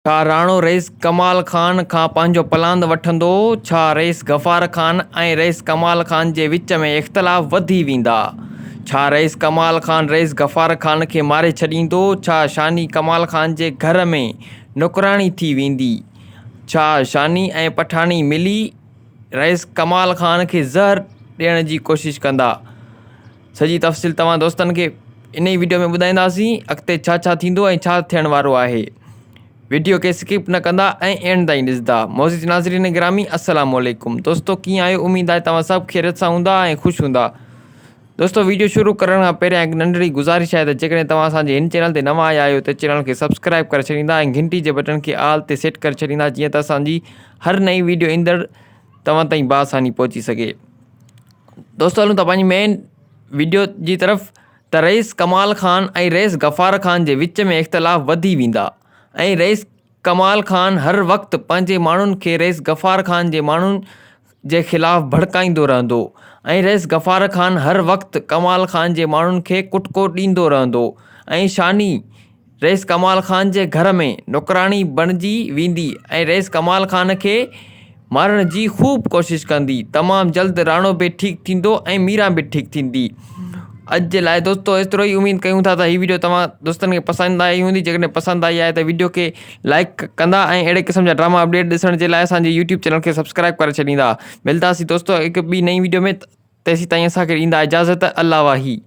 ڇا راڻو رئيس ڪمال خان کان پنهنجو پلاند وٺندو؟ ڇا رئيس غفار خان ۽ رئيس ڪمال خان جي وچ ۾ اختلاف وڌي ويندا؟ ڇا رئيس ڪمال خان رئيس غفار خان کي ماري ڇڏيندو؟ ڇا شاني ڪمال خان جي گهر ۾ نوڪراڻي ٿي ويندي؟ ڇا شاني ۽ پٺاڻي ملي رئيس ڪمال خان کي زهر ڏيڻ جي ڪوشش ڪندا؟ سڄي تفصيل توهان دوستن کي انهي وڊيو ۾ ٻڌائينداسين اڳتي ڇا ڇا ٿيندو ۽ ڇا ٿيڻ وارو آهي وڊيو کي اسڪپ نه ڪندا ۽ اينڊ تائين ڏسندا معزز ناظرين گرامي السلام عليڪم دوستو ڪيئن آهيو اميد آهي توهان سڀ خيريت سان هوندا ۽ خوش هوندا دوستو ويڊيو شروع ڪرڻ کان پهريان هڪ ننڍڙي گذارش آهي ته جيڪڏهن توهان اسان جي هن چينل تي نوان آيا آهيو ته چينل کي سبسڪرائب ڪري ڇڏيندا ۽ گهنٽي جي بٽڻ کي آل تي سيٽ ڪري ڇڏيندا جيئن ته اسان جي هر نئين ويڊيو ايندڙ توهان تائين بآساني پهچي سگهي دوستو هلون ٿا پنهنجي مين ويڊيو جي طرف ته رئيس ڪمال خان ۽ رئيس غفار خان جي وچ ۾ اختلاف وڌي ويندا ۽ رئيس ڪمال خان هر وقت پنهنجي ماڻهن کي رئيس غفار خان جي ماڻهن جي خلاف ڀڙڪائيندو رهندو ۽ رئيس غفار خان هر وقت ڪمال خان جي ماڻهن کي ڪٽڪو ڏيندو رهندو ۽ شاني رئيس ڪمال خان جي گهر ۾ نوڪراڻي بڻجي ويندي ۽ رئيس ڪمال خان کي مارڻ جي خوب ڪوشش ڪندي. تمام جلد راڻو به ٺيڪ ٿيندو ۽ ميران به ٺيڪ ٿيندي. اڄ جي لاء دوستو ايترو ئي اميد ڪيون ٿا ته هي وڊيو توهان دوستن کي پسند آئي هوندي جيڪڏهن پسند آئي آهي ته وڊيو کي لائڪ ڪندا ۽ اهڙي قسم جا ڊراما اپڊيٽ ڏسڻ جي لاء اسان جي يوٽيوب چينل کي سبسڪرائب ڪري ڇڏيندا. ملداسين دوستو هڪ ٻي نئين وڊيو ۾ تيسين تائين اسان کي ڏيندا اجازت الله واهي.